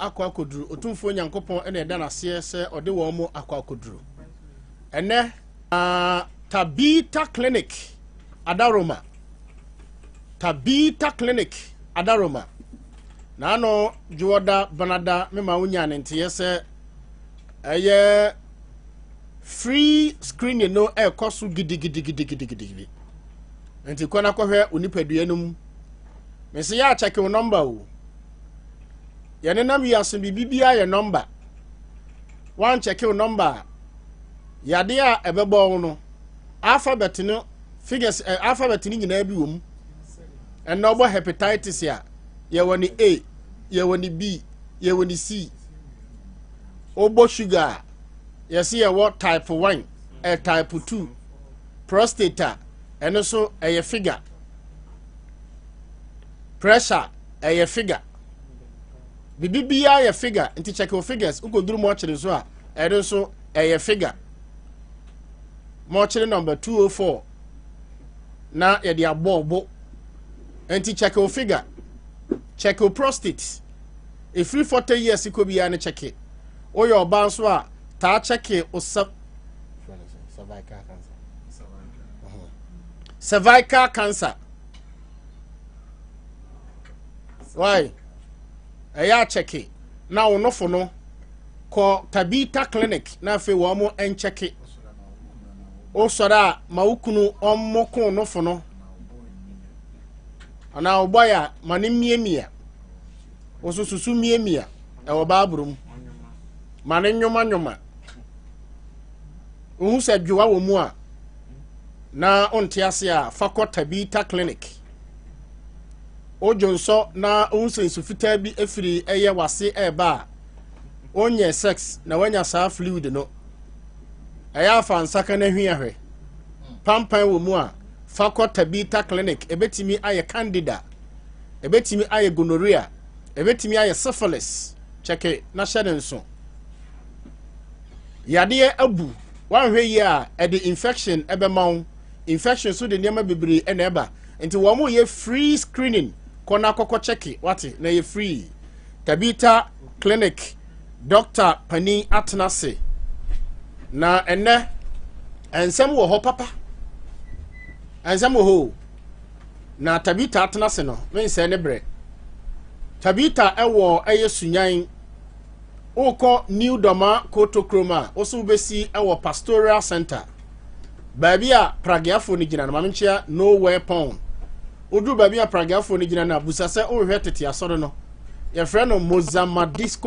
Akɔ akɔduru. Otumfoɔ Nyankopɔn na ɛda no aseɛ sɛ ɔde wɔn mo akɔ akɔduru. Ɛnɛ, Tabitha Clinic Adaroma. Tabitha Clinic Adaroma. Naano dwoɔda banada mema wonya ne nteɛ sɛ ɛyɛ free screening no ɛrekɔ so gidigidigidigidigidi. Nti kɔ na kɔhwɛ wo nipadua no mu. Mese yɛ akyɛke wo nɔmba o. Yɛnenam wiase biribi biara yɛ nɔmba. Woankyɛke wo nɔmba a, yadeɛ a ɛbɛbɔ wo no, alphabet no figures eh, alphabet no nyinaa bi wɔ mu. Ɛnna ɔbɔ hepatitis a, yɛwɔ ne A, yɛwɔ ne B, yɛwɔ ne C. Wobɔ sugar a, yɛse yɛwɔ type 1, eh, type 2. Prostate a, ɛno nso ɛyɛ figure. Pressure ɛyɛ figure. Biribi biara yɛ figure, nti check your figures. Wokɔduru mɔkyere nso a, ɛno nso ɛyɛ figure. Mɔkyere number 204 na yɛde abɔ ɔbo. Nti check your figure. Check your prostate. Ɛfiri 40 years kɔ biara no check. Woyɛ ɔbaa nso a, taa check wo cervical cancer. Cervical cancer. Why? Ɛyɛ akyɛke na wo nofo no kɔ Tabitha Clinic na afei wɔn mo nkyɛke. Wosɔre a ma wo kunu ɔmmɔ ko nofo no anaa wo bɔyɛ a ma ne mmiamia. Wo nso susu mmiamia ɛwɔ Baaburo mu. Ma ne nwoma nwoma. Wohu sɛ dwoa wɔ mu a na wonte ase a fa kɔ Tabitha Clinic. Wodwo nsɔ na wohu sɛ nsu fitaa bi afiri ɛyɛ wase ɛreba a, wonyɛ sex na wanya saa fluid no. Ɛyɛ afa nsaka no ahwi ahwɛ. Pampan wɔ mu a, fa kɔ Tabitha Clinic. Ebetumi ayɛ candida, ebetumi ayɛ gonorrhea, ebetumi ayɛ syphilis. Kyɛke na hyɛ ne nso. Yadeɛ abu, wanhwɛ yie a ɛde infection ɛbɛma wo. Infection so de nneɛma bebree ɛna ɛba. Nti wɔn yɛ free screening, kɔ na akɔkɔ kyɛke wate na ɛyɛ free. Tabitha Clinic doctor panin atena ase na ɛnɛ nsɛm wɔ hɔ papa, nsɛm wɔ hɔ o. Na Tabitha atena ase no mensɛ ne brɛ. Tabitha ɛwɔ ɛyɛ Sunyan. Wokɔ New Dɔma Kotokrom a, woso wobɛsi ɛwɔ Pastoral Center, baabi a pragiafoɔ no gyina no. Maame nkyia nowhere pɔn. Woduru baabi a pragiafoɔ no gyina no a, busa sɛ wohwɛ tete asɔre no, yɛfrɛ no Mozama Disco.